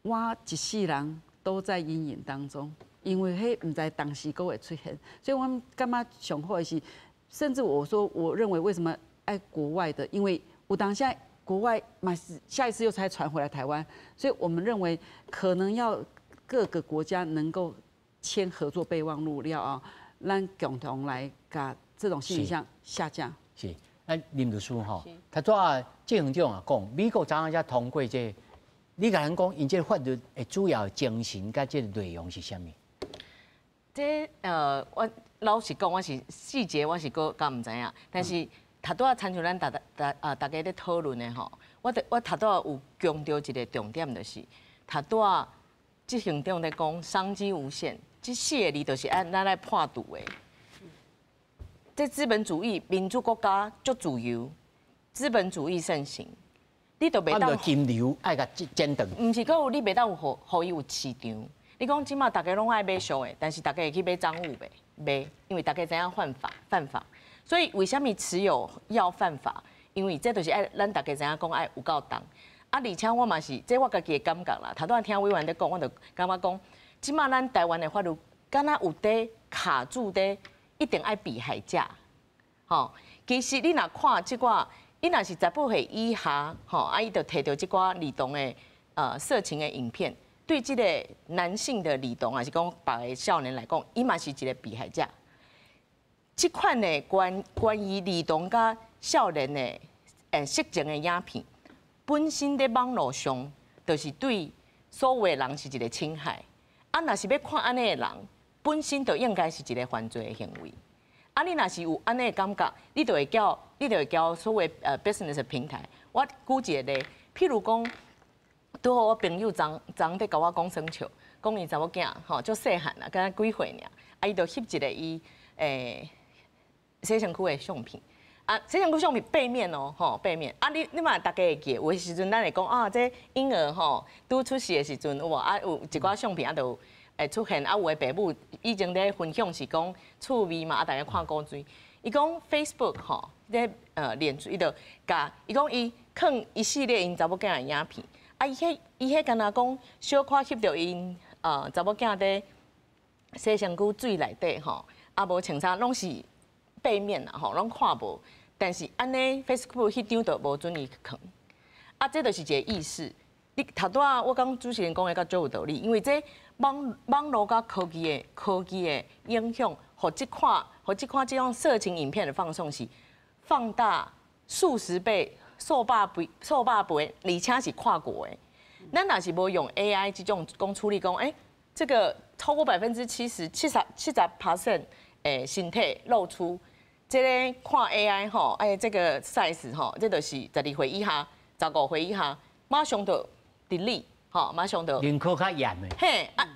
我一世人都在阴影当中，因为彼毋知当时阁会出现，所以我感觉上好的是，甚至我说，我认为为什么爱国外的，因为有当下。国外嘛是下一次又才传回来台湾，所以我们认为可能要各个国家能够签合作备忘录了啊，咱共同来共这种性影像下架。是，咱林律師吼，頭拄仔執行長也講，美國昨昏才通過這個，你共咱講，𪜶這個法律的主要精神佮這個內容是啥物？這我老實講，我是細節我是閣較毋知影，但是頭拄仔親像咱大家咧討論的吼，我頭拄仔有強調一個重點，就是頭拄仔執行長咧講商機無限，這四個字就是按咱來破除的。這資本主義民主國家足自由，資本主義盛行，你都袂當金流愛共剪斷。毋是，閣有你袂當有予予伊有市場。你講這馬大家攏愛買俗的，但是大家會去買贓物袂？袂，因為大家知影犯法，犯法。所以為啥物持有要犯法？因為這就是愛咱大家知影講愛有夠重。啊，而且我嘛是，這我家己的感覺啦。頭拄仔聽委員咧講，我就感覺講，這馬咱台灣的法律，敢若有佇卡住佇一定愛被害者。吼，其實你若看這寡，伊若是18歲以下，吼，啊，伊就提著這寡兒童的色情的影片，對這個男性的兒童，還是講別个少年來講，伊嘛是一個被害者。這款的關於兒童佮少年的色情的影片，本身佇網路上就是對所有的人是一個侵害。啊，若是欲看按呢的人，本身就應該是一個犯罪的行為。啊，你若是有按呢的感覺，你就會叫所謂business 的平台。我舉一個例，譬如講，拄好我朋友昨昨佇共我講耍笑，講伊查某囝吼足細漢啦，敢若幾歲爾，啊，伊就翕一個伊洗身軀的相片。啊，洗身軀相片背面哦，吼背面。啊，你嘛大家會記，有的時陣咱會講啊，這嬰兒吼拄出世的時陣有無啊？有一寡相片啊，就會出現啊，有的爸母以前咧分享是講趣味嘛，啊，大家看古錐。伊講 Facebook 吼，這臉書伊就共伊講伊囥一系列𪜶查某囝的影片，啊，伊彼敢若講小可翕著𪜶查某囝佇洗身軀水內底吼，啊無穿衫攏是背面啦吼，攏看無。但是按呢 Facebook 彼張就無准伊囥，啊，這就是一個意識。你頭拄仔我講主持人講的較足有道理，因為這網路佮科技的影響，予這款這種色情影片的放送是放大數十倍、數百倍、數百倍，而且是跨國的。咱若是無用 AI 這種講處理講，欸，這個超過70%、70% 的身體露出。這个看 AI 吼，哎，這個 size 吼，這就是12歲以下、15歲以下，馬上就 delete 吼，馬上就。認可較嚴的。嘿啊，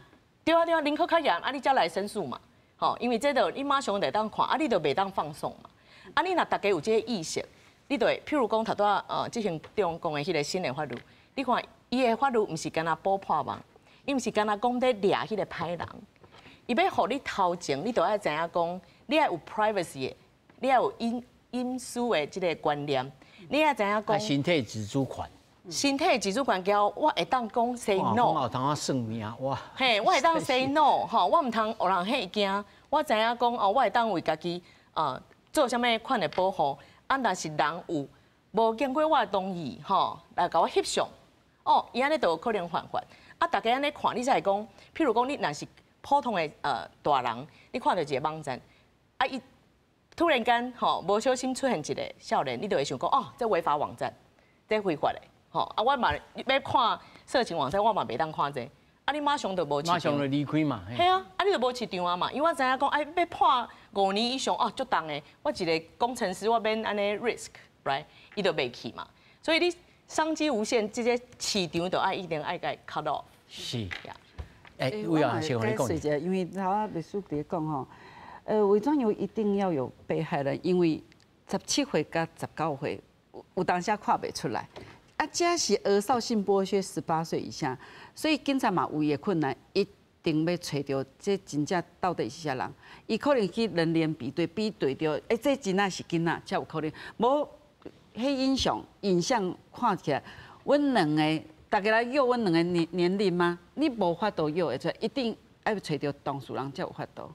對啊對啊，認可較嚴，啊你才來申訴嘛，吼，因為這就你馬上就會當看，啊你就袂當放送嘛，啊你若大家有這個意識，你就會，譬如講頭拄仔執行長講的彼個新的法律，你看伊的法律毋是干焦補破網，伊毋是干焦講咧掠彼个歹人，伊欲予你頭前，你就愛知影講，你愛有 privacy 的。你愛有隱私的這個觀念，你愛知影講。身體自主權。身體自主權交我會當講 say no。我有通算命哇。嘿，我會當 say no，吼，我毋通予人嚇驚。我知影講哦，我會當為家己做啥物款的保護。啊，若是人有無經過我的同意，吼，來共我翕相，哦，伊按呢就有可能犯法。啊，大家按呢看，你才會講，譬如講你若是普通的大人，你看著一個網站，啊伊突然間吼無小心出現一個少年，你就會想講哦，這違法網站，這非法的，吼啊！我嘛欲看色情網站，我嘛袂當看這個，啊你馬上就無市場，馬上就離開嘛。嘿啊，啊你就無市場啊嘛，因為我知影講，哎欲判5年以上哦，足重的。我一個工程師，我免按呢 risk，right？伊就袂去嘛。所以你商機無限，這個市場就愛一定愛共 cut off。是。哎，有啊，先予你講。因為頭仔律師佇咧講吼。偽裝有一定要有被害人，因為17歲佮19歲有當時看袂出來。啊，這是兒少性剝削，18歲以下，所以警察嘛有伊的困難，一定欲揣著這真正到底是啥人。伊可能去人臉比對，比對著，欸，這真正是囡仔，才有可能。無，彼影像看起來，阮兩个，大家來約阮兩个年齡嗎？你無法度約會出來，一定愛揣著當事人才有法度。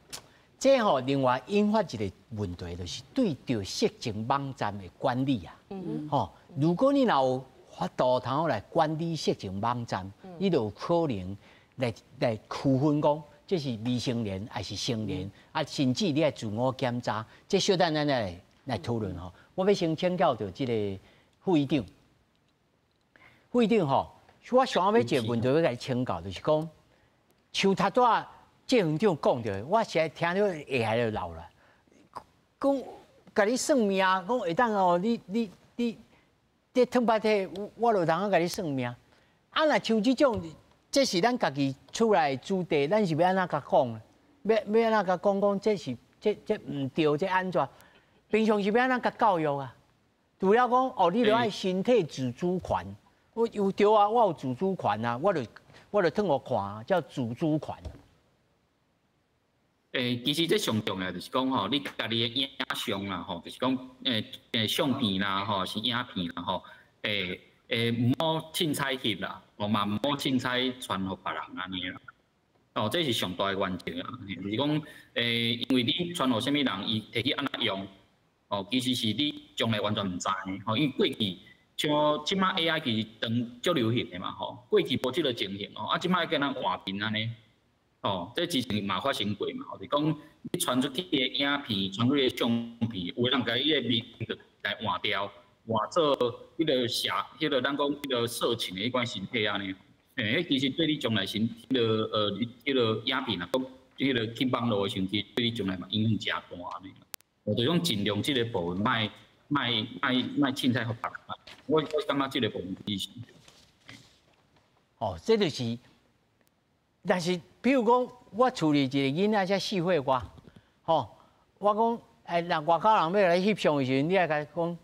這吼另外引發一個問題，就是對著色情網站的管理啊。吼，如果你若有法度通好來管理色情網站，你就有可能來區分講，這是未成年還是成年，啊，甚至你愛自我檢查。這小等咱來討論吼。我欲先請教著這个副議長，副議長吼，我想欲一个問題欲共你請教，就是講，像頭拄仔謝園長講著，我實在聽著下就流啦。講共你算命，講會當哦，你你你你褪白體，我就通共你算命。啊，若像這種，這是咱家己厝內主題，咱是欲按怎共講？欲按怎共講講？這是這毋對，這按怎？平常時欲按怎共教育啊？除了講哦，你著愛身體自主權，我有對啊，我有自主權啊，我就褪予看，叫自主權。其實這上重要就是講吼，你家己的影像啦吼，就是講相片啦吼，是影片啦吼，毋好凊彩翕啦，哦嘛毋好凊彩傳予別人按呢啦。哦，這是上大的原則啊，就是講，因為你傳予啥物人，伊提去按怎用，哦，其實是你將來完全毋知吼，因為過去像這擺 AI 其實當足流行的嘛吼，過去無這个情形哦，啊，這擺敢若換面按呢。哦，這之前嘛發生過嘛，就是講你傳出去的影片、傳出去的相片，有的人共伊的面就共換掉，換做彼个寫、彼个咱講彼个色情的彼款身體按呢。彼其實對你將來身彼个彼个影片若講彼个去網路的時陣，對你將來嘛影響誠大按呢。我就講盡量這个部分莫莫莫莫凊彩予別人。我感覺這个部分其實。哦，這就是，但是比如講，我厝裡一个囡仔才4歲外，吼，我講，若外口人欲來翕相的時陣，你愛共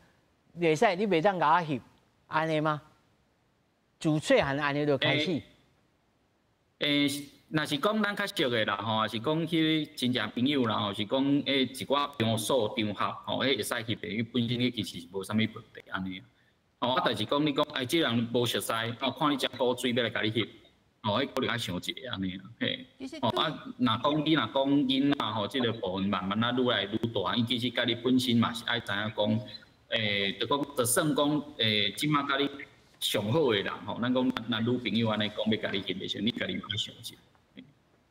伊講，袂使，你袂當共我翕，按呢嗎？自細漢按呢就開始。若是講咱較熟的啦，吼，抑是講彼親戚朋友啦，吼，是講一寡場所場合，吼，彼會使翕的，伊本身彼其實是無啥物問題按呢。哦，啊，但是講你講，這人無熟似，哦，看你食古錐欲來共你翕，哦，彼可能愛想一下按呢啦，嘿。哦，啊，若講你若講囡仔吼，這个部分慢慢仔愈來愈大，伊其實家己本身嘛是愛知影講，就講就算講，這擺佮你上好的人吼，咱講若女朋友按呢講欲共你翕的時陣，你家己嘛愛想一下。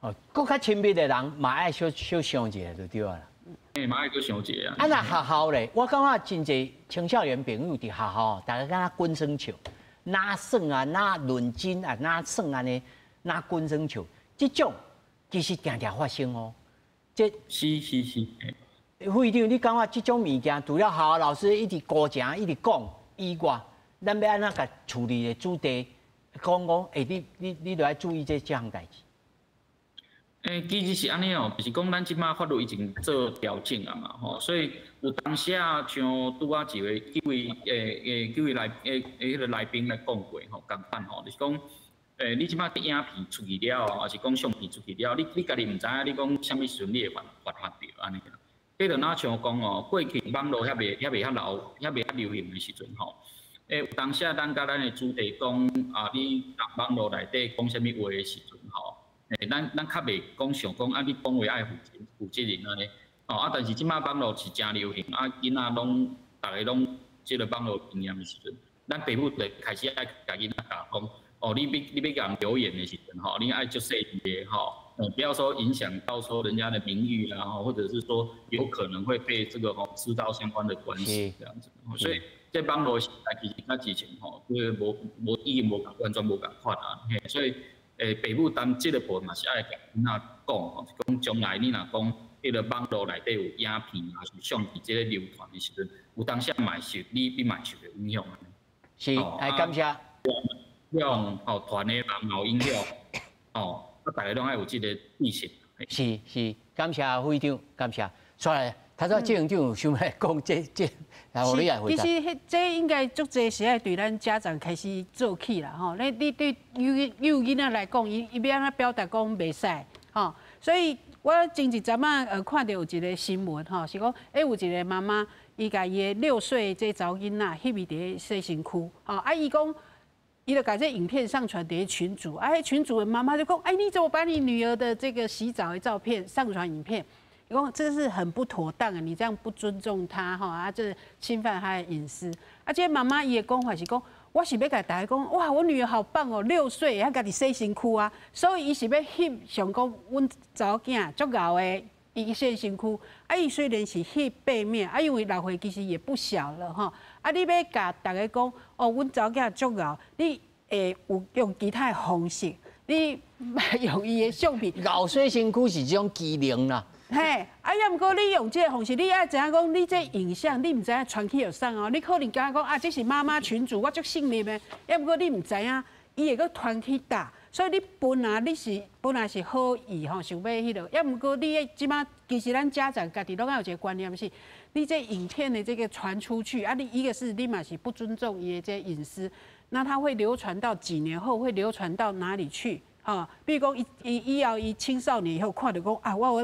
哦，閣較親密的人嘛愛小小想一下就對啊啦。嘿，嘛愛閣想一下啊。啊，若學校咧，我感覺真濟青少年朋友佇學校，大家敢若滾耍笑，哪耍啊，哪論真啊，哪耍按呢，哪滾耍笑，這種其實定定發生哦。這是是是。副院長，你感覺這種物件，除了學校老師一直高講、一直講以外，咱欲按怎共處理的主題，講講，你著愛注意這項代誌。其實是按呢哦，就是講咱這擺法律已經做調整啊嘛，吼，所以有當時啊，像拄仔一个幾位幾位來彼个來賓來講過吼，仝款吼，就是講，你這擺影片出去了後，抑是講相片出去了，你家己毋知影，你講啥物時陣你會發著按呢。這就若像講哦，過去網路猶未遐流，猶未遐流行的時陣吼，有當時啊，咱佮咱的主題講啊，你網路內底講啥物話的時陣吼。咱較袂講想講啊，你講話愛負責任按呢，哦啊，但是這擺網路是誠流行，啊，囡仔攏逐个攏這个網路經驗的時陣，咱爸母就開始愛共囡仔教講，哦，你欲共人留言的時陣，吼，你愛足細膩的吼，不要說影響到說人家的名譽啦，吼，或者是說有可能會被這個吼知道相關的關係這樣子，所以這網路時代其實佮之前吼，這个無無已經無完全無仝款啊，嘿，所以。爸母當這个部分嘛是愛共囡仔講吼，是講將來你若講彼个網路內底有影片啊，是相片這个流傳的時陣，有當時嘛會受你嘛會受著影響。是，來感謝。用吼傳的人嘛有影響，哦，啊，逐个攏愛有這个意識。是是，感謝副院長，感謝。所以，頭拄謝院長有想欲講這，來，予你來回答。其實，這應該足濟是愛對咱家長開始做起啦，吼。你對幼幼囡仔來講，伊欲按怎表達講袂使，吼。所以我前一陣仔看著有一个新聞，吼，是講，有一个媽媽，伊共伊的6歲這查某囡仔翕伊佇咧洗身軀，吼，啊，伊講，伊就共這影片上傳佇咧群組，啊，彼群組的媽媽就講，你怎麼把你女兒的這個洗澡的照片上傳影片？伊講這是很不妥當的，你這樣不尊重她，吼，啊，這侵犯她的隱私。啊，這媽媽伊的講法是講，我是欲共大家講，哇，我女兒好棒哦，6歲會曉家己洗身軀啊，所以伊是欲翕相講，阮查某囝足𠢕的，伊洗身躯，啊，伊雖然是翕背面，啊，因為6歲其實也不小了吼。啊，你欲共逐家講，哦，阮查某囝足𠢕，你會有用其他的方式，你莫用伊的相片。𠢕洗身軀是這種機能啦。嘿，啊，抑毋過你用這个方式，你愛知影講，你這影像你毋知影傳去予啥哦。你可能感覺講啊，這是媽媽群組，我足信任的。抑毋過你毋知影，伊會閣傳去佗。所以你本來是好意吼，想欲彼落，抑毋過你這馬其實咱家長家己攏愛有一个觀念是，你這影片的這個傳出去，啊，你一個是你嘛是不尊重伊的這隱私，那它會流傳到幾年後會流傳到哪裡去？哈，比如講伊伊以後伊青少年以後看著講啊，我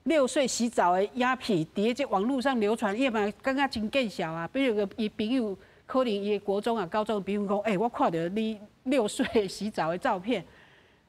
6歲洗澡的影片，佇這網路上流傳，伊嘛感覺真見笑啊。比如講伊朋友可能伊的國中啊、高中的朋友講，欸，我看著你6歲洗澡的照片，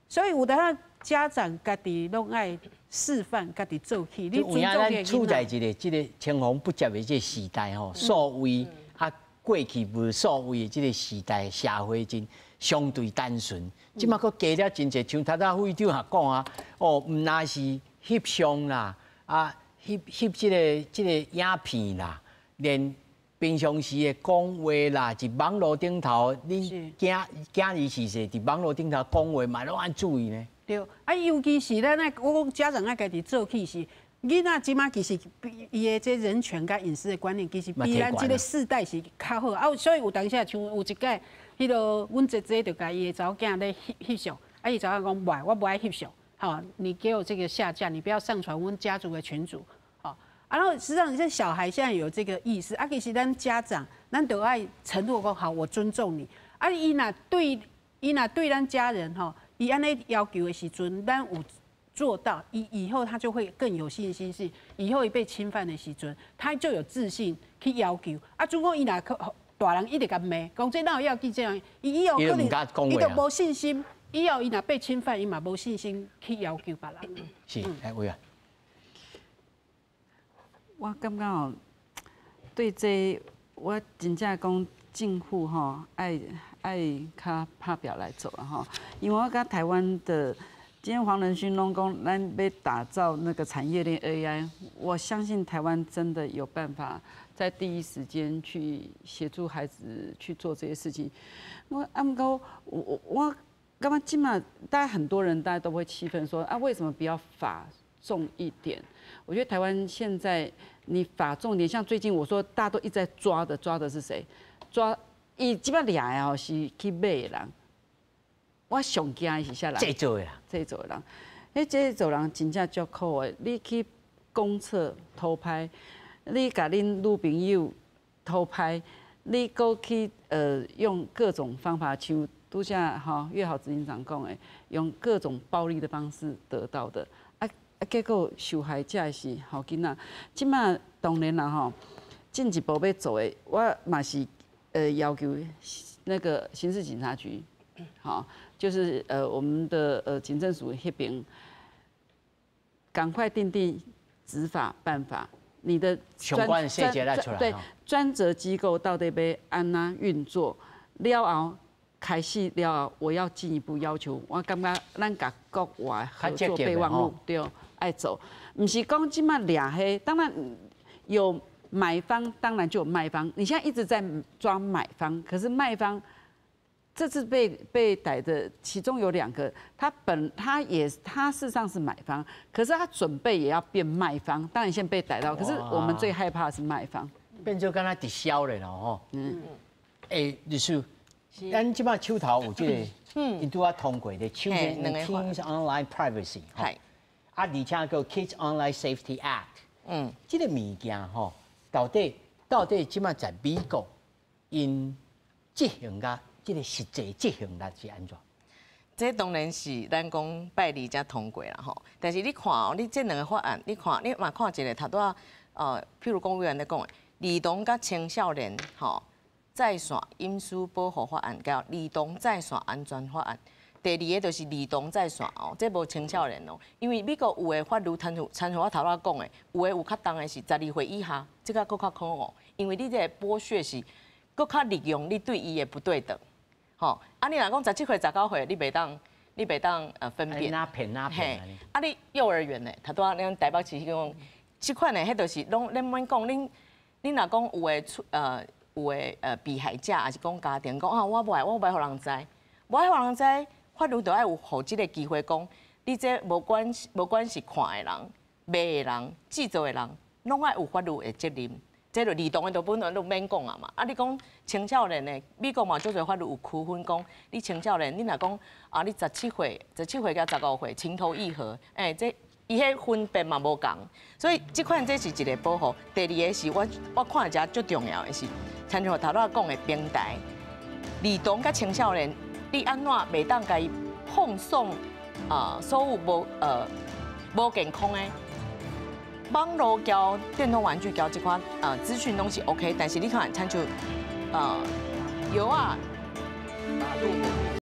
所以有當家長家己攏愛示範，家己做起。你有影咱處在一个這个青黃不接的這个時代吼，數位啊過去無數位的這个時代，社會真相對單純。這馬閣加了真濟，像頭拄會長也講啊，哦，毋但是翕相啦，啊，翕翕這个影片啦，連平常時的講話啦，佇網路頂頭，恁囝囝兒是說佇網路頂頭講話嘛，攏愛注意呢。對，啊，尤其是咱愛，我講家長愛家己做起是，囡仔這馬其實伊的這人權佮隱私的觀念，其實比咱這个世代是較好。啊，所以有當時像有一擺，彼个阮姐姐就共伊的查某囝咧翕翕相，啊，伊查某囝講袂，我無愛翕相，吼，你給我這個下架，你不要上傳阮家族的群組。啊，然後實際上，這小孩現在有這個意識，啊，其實咱家長，咱都愛承諾講好，我尊重你。啊，伊若對咱家人吼，伊按呢要求的時陣，咱有做到，伊以後他就會更有信心，是以後伊被侵犯的時陣，他就有自信去要求。啊，如果伊若大人一直共罵，講這哪有要緊這樣，伊以後可能伊就無信心，以後伊若被侵犯，伊嘛無信心去要求別人。是，來委員。我感覺哦，對這我真正講政府吼愛愛較拍拚來做啊吼，因為我感覺台灣的今天黃仁勳攏講咱欲打造那個產業鏈 AI，我相信台灣真的有辦法在第一時間去協助孩子去做這些事情。我啊毋過我感覺這馬大家很多人大家都會氣憤說啊，為什麼不要法重一點？我覺得台灣現在你法重點，像最近我說大家都一直在抓的，抓的是誰？抓伊這擺掠的吼是去買的人。我上驚的是啥人？製造的人，製造的人。彼製造人真正足苦的。你去公廁偷拍，你共恁女朋友偷拍，你閣去用各種方法，像拄才吼岳豪執行長講的，用各種暴力的方式得到的。啊啊，結果受害者是吼囡仔。這馬當然啦吼，進一步欲做的，我嘛是要求那個刑事警察局，好，就是我們的警政署彼邊，趕快訂定執法辦法。你的相關細節來出來。對，專責機構到底欲按怎運作了後，開始了後，我要進一步要求，我感覺咱共國外合作備忘錄對，愛做，毋是講這馬掠彼，當然有買方，當然就有賣方。你現在一直在抓買方，可是賣方這次被逮的，其中有兩個，他本他也他事實上是買方，可是他準備也要變賣方，當然現在被逮到，可是我們最害怕的是賣方，變做敢若直銷咧咯吼。嗯。欸，律師，咱這馬手頭有這個，𪜶拄仔通過的 Children and Teens Online Privacy，係，啊，而且閣 Kids Online Safety Act，這個物件吼，到底這馬在美國𪜶執行佮這個實際執行力是按怎？這當然是咱講拜二才通過啦吼，但是你看哦，你這兩个法案，你看你嘛看一个，頭拄仔譬如講委員咧講的，兒童佮青少年吼在線隱私保護法案，佮兒童在線安全法案。第二个就是兒童在線哦，這無青少年哦，因為美國有的法律參像我頭拄仔講的，有的有較重的是12歲以下，這個閣較可惡，因為你這个剝削是閣較利用你對伊的不對等，吼。啊，你若講17歲、19歲，你袂當，你袂當分辨。哪騙哪騙。啊，你幼兒園的，頭拄仔咱台北市講，這款的，彼就是攏恁免講，恁若講有的被害者，抑是講家庭講啊，我無愛予人知，無愛予人知，法律就愛有予這个機會講，你這無管是看的人、賣的人、製造的人，攏愛有法律的責任。這就兒童的都本來都免講啊嘛。啊，你講青少年的，美國嘛足濟法律有區分講，你青少年，你若講啊，你十七歲、十七歲佮15歲情投意合，欸，這伊彼分別嘛無仝，所以這款這是一個保護。第二个是我看遮足重要的是，親像頭拄仔講的平台，兒童佮青少年，你按怎袂當共伊放送啊？所有無健康的網路交電動玩具交這款資訊攏是 OK，但是你看，親像藥啊。